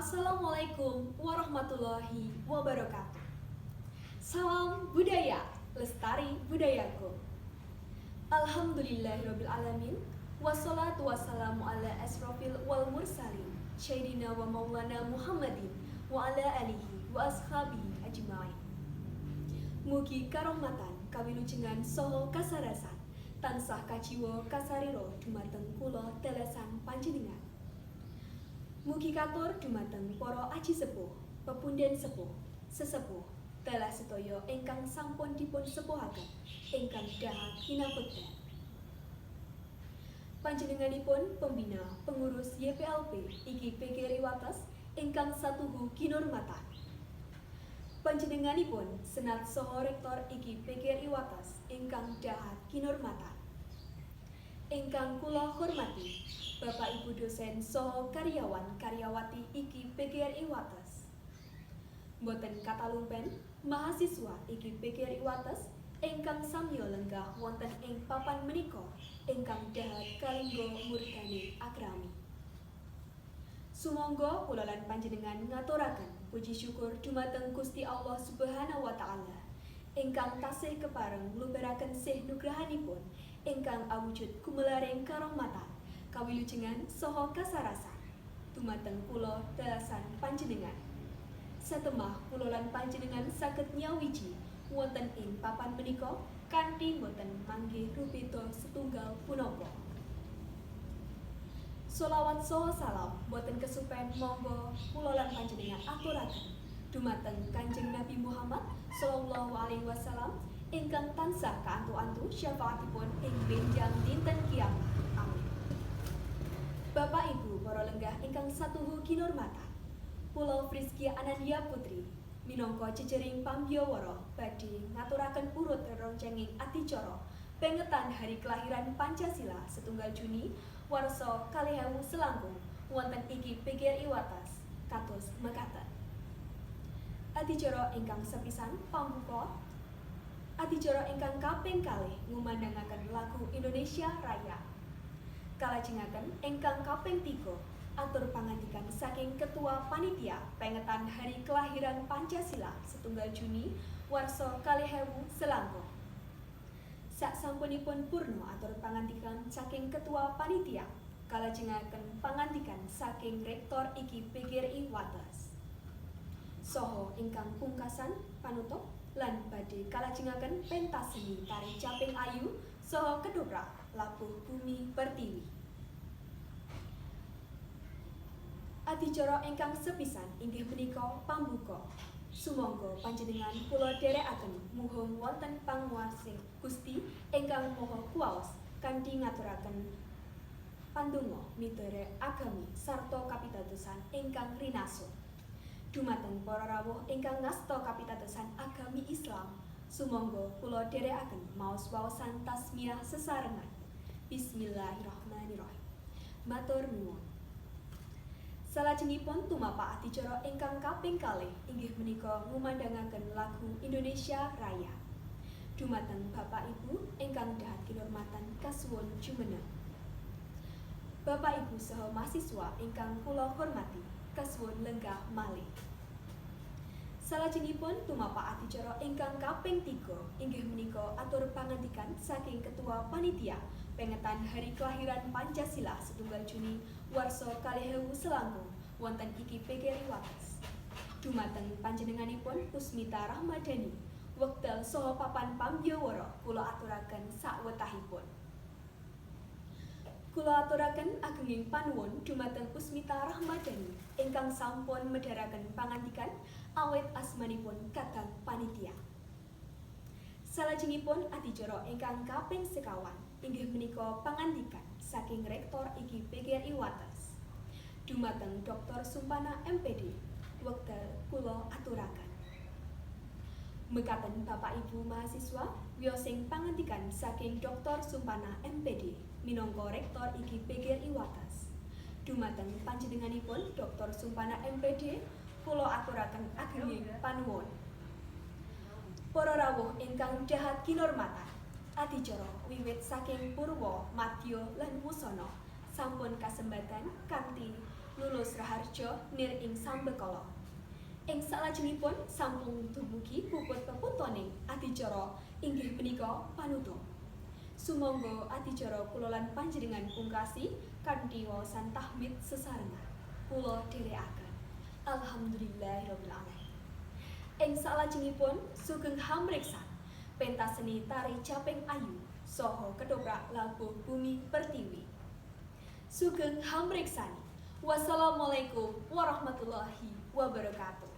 Assalamualaikum warahmatullahi wabarakatuh. Salam budaya, lestari budayaku. Alhamdulillahirabbil alamin. Wassalatu wassalamu ala asrofil wal mursalin sayyidina wa maulana Muhammadin wa ala alihi wa ashabihi ajmain. Mugi karahmatan, kawilujengan saha kasarasan tansah kajiwa kasarira dumateng kula telesan panjenengan. Mugi katur dumateng para aji sepuh, pepunden sepuh, sesepuh, dalah sedaya ingkang sampun dipun sepuhaken ingkang dahat kinapekten. Panjenenganipun pembina pengurus YPLP IKIP PGRI Wates ingkang satuhu kinurmatan. Panjenenganipun Senat saha Rektor IKIP PGRI Wates ingkang dahat kinurmatan. Ingkang kula hormati Bapak Ibu dosen saha karyawan karyawati IKIP PGRI Wates. Boten katalumpen mahasiswa IKIP PGRI Wates ingkang samya lenggah wonten ing papan menika ingkang dahat kalingga murdani akrami. Sumangga kula lan panjenengan ngaturaken puji syukur dumateng Gusti Allah Subhanahu wa taala ingkang tasih kepareng ngluberaken sih nugrahanipun ingkang awujud gumelaring karahmatan, kawilujengan saha kasarasan dumateng kula dalasan panjenengan. Satemah kula lan panjenengan saged nyawiji wonten ing papan menika kanthi boten manggih rubeda setunggal punapa. Solawat saha salam boten kesupen monggo kula lan panjenengan aturaken dumateng Kanjeng Nabi Muhammad sallallahu alaihi wasallam ingkang tansah kaantu-antu syafaatipun ing benjang dinten kiamat. Amin. Bapak Ibu para lenggah ingkang satuhu kinurmatan. Kula Friski Anandya Putri minangka cecering pambiyawara badhe ngaturaken urut reroncenging adicara pengetan Hari Kelahiran Pancasila setunggal Juni warsa 2000 selangkung wonten IKIP PGRI Wates kados mekaten. Adicara ingkang sepisan pambuka, adicara ingkang kaping kalih ngumandangaken lagu Indonesia Raya. Kalajengaken ingkang kaping 3 atur pangandikan saking Ketua Panitia Pengetan Hari Kelahiran Pancasila setunggal Juni warsa 2000 selangkung. Saksampunipun purna atur pangandikan saking Ketua Panitia, kalajengaken pangandikan saking Rektor IKIP PGRI Wates. Saha ingkang pungkasan panutup lan badhe kalajengaken pentas seni tari Caping Ayu saha ketoprak Labuh Bumi Pertiwi. Adicara ingkang sepisan inggih menika pambuka. Sumangga panjenengan kula dherekaken muhung wonten panguwasing Gusti ingkang Maha Kuwaos kanthi ngaturaken pandonga miturut agami sarta kapitadosan ingkang rinaso. Dumateng para rawuh ingkang ngasta kapitadosan agami Islam, sumangga kula dherekaken maos waosan tasmiyah sesarengan. Bismillahirrahmanirrahim. Matur nuwun. Salajengipun tumapak adicara ingkang kaping kalih inggih menika ngumandangaken lagu Indonesia Raya. Dumateng Bapak Ibu ingkang dahat kinurmatan, kasuwun jumeneng. Bapak Ibu saha mahasiswa ingkang kula hormati, kasuwun lenggah malih. Salajengipun tumapak adicara ingkang kaping 3 inggih menika atur pangandikan saking Ketua Panitia Pengetan Hari Kelahiran Pancasila setunggal Juni warsa 2000 selangkung wonten IKIP PGRI Wates. Dumateng panjenenganipun Usmita Rahmadani, wekdal saha papan pambiyawara kula aturaken sakwetahipun. Kula aturaken agenging panuwun dumateng Usmita Rahmadani ingkang sampun medharaken pangandikan awit asmanipun kadang panitia. Salajengipun adicara ingkang kaping sekawan inggih menika pangandikan saking Rektor IKIP PGRI Wates. Dumateng Dr. Sumpana MPD, wekdal kula aturaken. Mekaten, Bapak Ibu mahasiswa, wiyosing pangandikan saking Dr. Sumpana MPD minangka Rektor IKIP PGRI Wates. Dumateng panjenenganipun Dr. Sumpana MPD kula aturaken agenging panuwun. Para rawuh ingkang dahat kinurmatan, adicara wiwit saking purwa, madya lan wusana sampun kasembatan kanthi Lulus Raharjo nir ing sambekala. Ing salajengipun sampun dumugi puput pepuntoning adicara, inggih menika panutup. Sumangga adicara kula lan panjenengan pungkasi kanthi waosan tahmid sesarengan. Kula dherekaken. Alhamdulillahirabbil alamin. Ing salajengipun sugeng hamreksan pentas seni tari Caping Ayu saha ketoprak labuh bumi pertiwi. Sugeng hamreksani. Wassalamualaikum warahmatullahi wabarakatuh.